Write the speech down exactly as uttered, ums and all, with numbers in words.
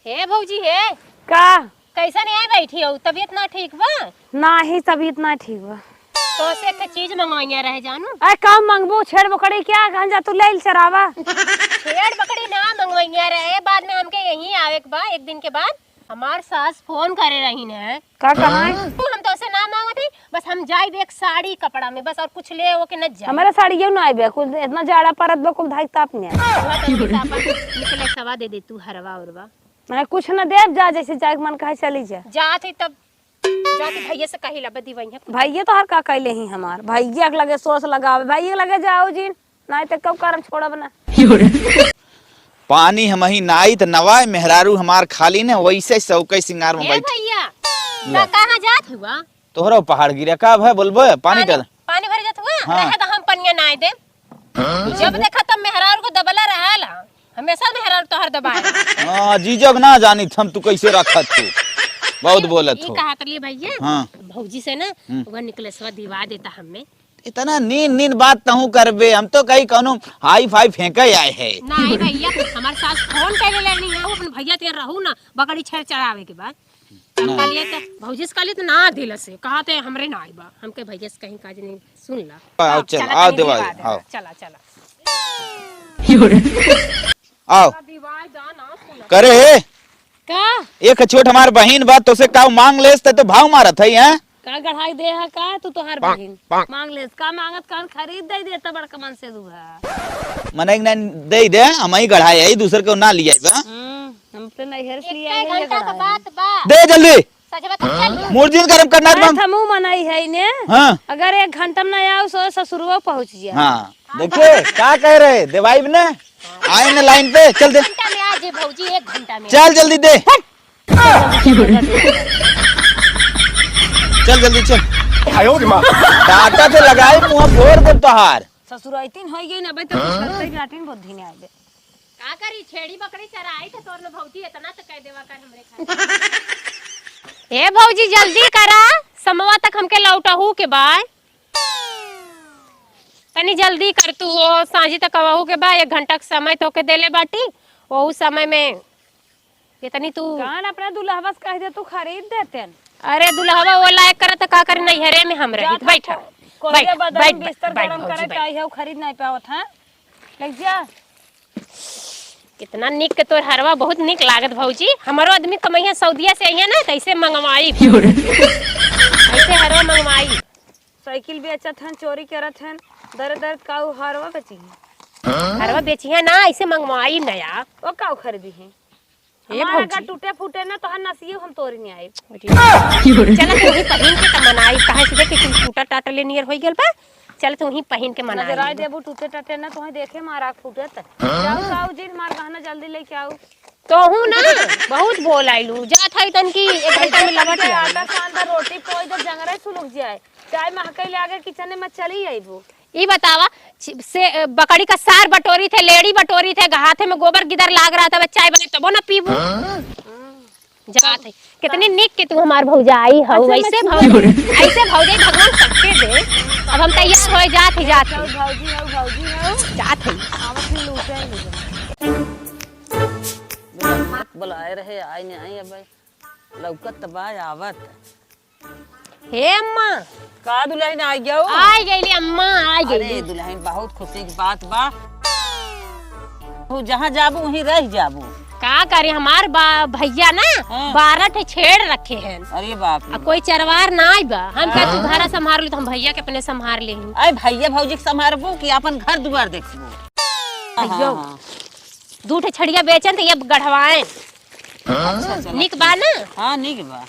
ए भौजी हे, का? कैसन है बैठी हो? तबीयत ना ठीक बा? नाही, तबीयत ना ठीक बा। तो से एक ठे चीज मंगवाइया रहे जानू। अरे का मंगबू, छेड़ बकरी क्या? कहन जा तू ले चरावा। छेड़ बकरी ना मंगवाइया रहे, बाद में हमके यहीं आवे के बा, एक दिन के बाद। हमार सास फोन करे रही ने। का कहा? हम तो से ना मांगत ही, बस हम जाइब एक साड़ी कपड़ा में, बस और कुछ ले ओके न जाए। हमारा साड़ी यू ना आइबे, कुल इतना जाड़ा परत बा, कुल धाई ताप में। निकले सवा दे दे तू हरवा उरवा। मैं कुछ न देब, जा जैसे जाए के मन कहे चली जा। जात ही तब जात ही भैया से कही ला बदी वही है। भैया तो हर का कहले ही हमार, भैया के लगे सोच लगावे, भैया के लगे जाओ जिन, नहीं तो कब करम छोड़ब ना। पानी हमही नाई त नवाए, मेहरारू हमार खाली ने, वैसे सौके सिंगार में ए बैठ। भैया, ला। का कहाँ जात हुआ? तोहरा पहाड़ गिरा का भय बोलबे, पानी पानी, डाल। पानी भरे जात हुआ? हाँ। रहे तो हम पनिया नाई दे। जब देखा तब मेहरारू को दबला रहल, हमेशा मेहरारू तोहर दबाए। हाँ, जीजो के ना जानित हम तू कैसे रखत तू। बहुत बोलत ई हो। कहा तलिए भैया, हाँ। भौजी से ना, हम्म। वह निकलेसवा दिवा देता हमें। इतना नीन नीन बात तहूँ करबे, हम तो कहीं कौनो हाई फाई फेंके आए है। नहीं भैया, हमार सास फोन करे लेनी है, वो अपन भैया ते रहू ना, बकरी छेड़ चरावे के बाद। हम ना। कहलिए तो भौजी से कहलिए तो ना दिल से, कहा ते हमरे ना आइबा, हमके भैया से कहीं काज नहीं, सुन ला। आओ, आओ, चल, चला आओ, कहीं देवा दिवा दे, दे, आओ। चला, चला। आओ। दिवा जा ना, सुन। करे हे? का? एक छोट हमार बहिन बा, तो से काऊ मांग लेस, ते तो भाव मारत है, हैं? का गढ़ाई दे है का तू तोहार बहिन? मांग लेस, का मांगत कान खरीद दे देता बड़का मन से दुहा। मने एक ना दे दे, हम ही गढ़ाई है, दूसर को ना लिया बा। हम्म, हम अपने नैहर से लिया एक है, ये घंटा का गढ़ाई। बात बा। दे जल्दी। सच बात है, चल। मूड जिन गरम करना अरे तुम। थमू मनाई है इन्हें। हाँ। अगर एक घंटा में ना आओ, सो ससुरवा पहुँच जाए। हाँ। देखिए, का कह रहे, देवाइब ने? आए ने लाइन पे, चल दे। घंटा में आ जे भौजी, एक घंटा में। चल जल्दी दे। हट। चल जल्दी चल। आयो रे माँ। डाटा से लगाई, मुँह फोड़ दे तोहार। ससुर अइतीन होई गई ना, अबे तो कुछ लगते ही लाटिन बुद्धि नहीं आवे। का करी, छेड़ी बकरी चराई तो तोर न भौजी इतना तो कह देवा कर हमरे खातिर। ए भौजी, जल्दी करा, समवा तक हमके लौटहू के बा। तनी जल्दी कर तू, ओ सांझी तक आवहू के बा, एक घंटा के समय तोके देले बाटी, ओहू समय में इतनी तू कान अपना दुल्हवा से कह दे, तू खरीद देतेन। अरे दुल्हवा वो लायक करत का करी, नैहरे में हम रही। जात बैठा, को-, कोरिया बैठ, बदन बैठ, बिस्तर बैठ, गरम भौजी, करे बैठ। का है, खरीद नहीं पावत है, ले जा। कितना निक के तोर हरवा, बहुत निक लागत भौजी। हमरो आदमी कमैया सऊदिया से अइहे ना, त ऐसे मंगवाई। क्यों रे? ऐसे हरवा मंगवाई। साइकिल बेचत हन, चोरी करत हन, दर दर काऊ हरवा बेची है। हरवा बेची है ना, ऐसे मंगवाई नया। वो काऊ खरीदी है? ए हमार भौजी। अगर टूटे फूटे ना, तोहर नसियो हम तोरी नहीं आइब। अरे। चला तू वहीं पहिन के त मनाई, काहे से देख के कुल टूटा टाटा ले नियर होई गेल बा। चल तू वहीं पहिन के मनाई। नजराई देबू टूटे टाटे ना, तोहे देखे मारा फूटत। जाऊ, जाऊ जिन, मार गहना जल्दी लेके आऊ। तोहू ना, बहुत बोल आइलू। जात हई तन की एक घंटा में लवट के आई। आटा सान दा, रोटी पोई दे, जंगरे सुलुक जाए। चाय महकई ले आगे किचने में चली आइबू। ई बतावा, छि-, से, अ, बकरी का सार बटोरी थे, लेड़ी बटोरी थे, हाथे में गोबर गिदर लाग रहा था, चाय बने तबो ना पीबू। हाँ। जात है। कितनी निक के तू हमार भौजाई हऊ, अच्छा, ऐसे मैं भौजाई, ऐसे भौजाई भगवान सबके दे। अब हम तैयार होए जात ही जात ही। भौजी हऊ, भौजी हऊ। जात ही। आवत ही लूटे, लूटे। मत बुलाए रहे, आई नहीं आई अब। लौकत त बा आवत। हे अम्मा। का दुल्हन आ गयो? आ गईली अम्मा, आ अरे गईली। दुल्हन, बहुत खुशी की बात बा। तू जहाँ जाबू वहीं रह जाबू। का करे, हमार बा-, भैया ना हाँ। बारह ठे छेड़ रखे हैं। अरे बाप रे। आ कोई चरवार ना आई बा। हम का तू हाँ। घरा संभार ली, तो हम भैया के अपने संभार ले ही। अरे भैया भौजी के संभारबू कि अपन घर दुआर देखबू? भैया, हाँ, हाँ। दू ठे छड़िया बेचन तो ये गढ़वाएं। अच्छा, अच्छा, निक बा ना? हाँ, निक बा।